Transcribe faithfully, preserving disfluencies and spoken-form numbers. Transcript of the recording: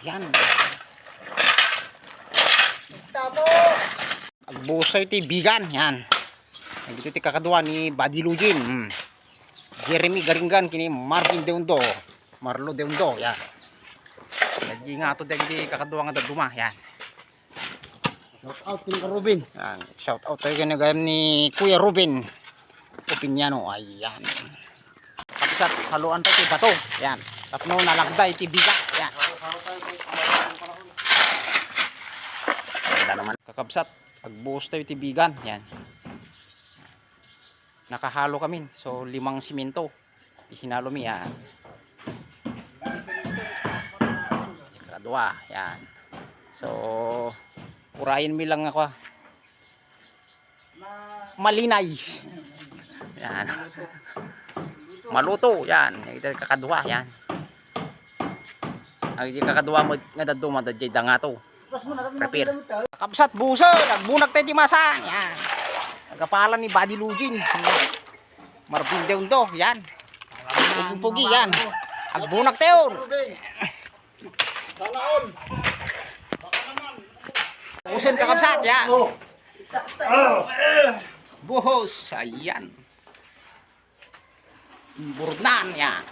Yan. Agbustayo ti bigan, yan. Dagitoy ti kakadua ni Buddy Lugin. Hmm. Jeremy Garingan ken ni Marvin Deundo. Marlo Deundo, yan. Nag-ingato dagiti kakadua nga dadduma, yan. Shout out ken ni Ruben. Yan, shout out tayo ken ni, gayam ni Kuya Ruben Opiniano, ayan. Kabsat, haluan tayo ti bato, yan. Tapno nalagda iti biga, yan. Wala naman. Kakabsat, agbustayo ti bigan, yan. Nakahalo kami. So, limang simento. Ihinalo mi, yan. Ikadua, yan. So, urayen mi lang ako, ah. Malinay. Yan. Maluto, yan. Iti kakadua, yan. Ang iti kakadua mo nga dadduma, daydiay dangato. Prepare. Kabsat, buso, nagbunag tayo di masa. Yan. Nagapalan ni Buddy Lugin. Marvin Deundo, yan. Pugi-pugi, yan. Agbunag tayo. Sana all. Usen, kakabsat, yan. Buhos, ayan. Burnan, yan.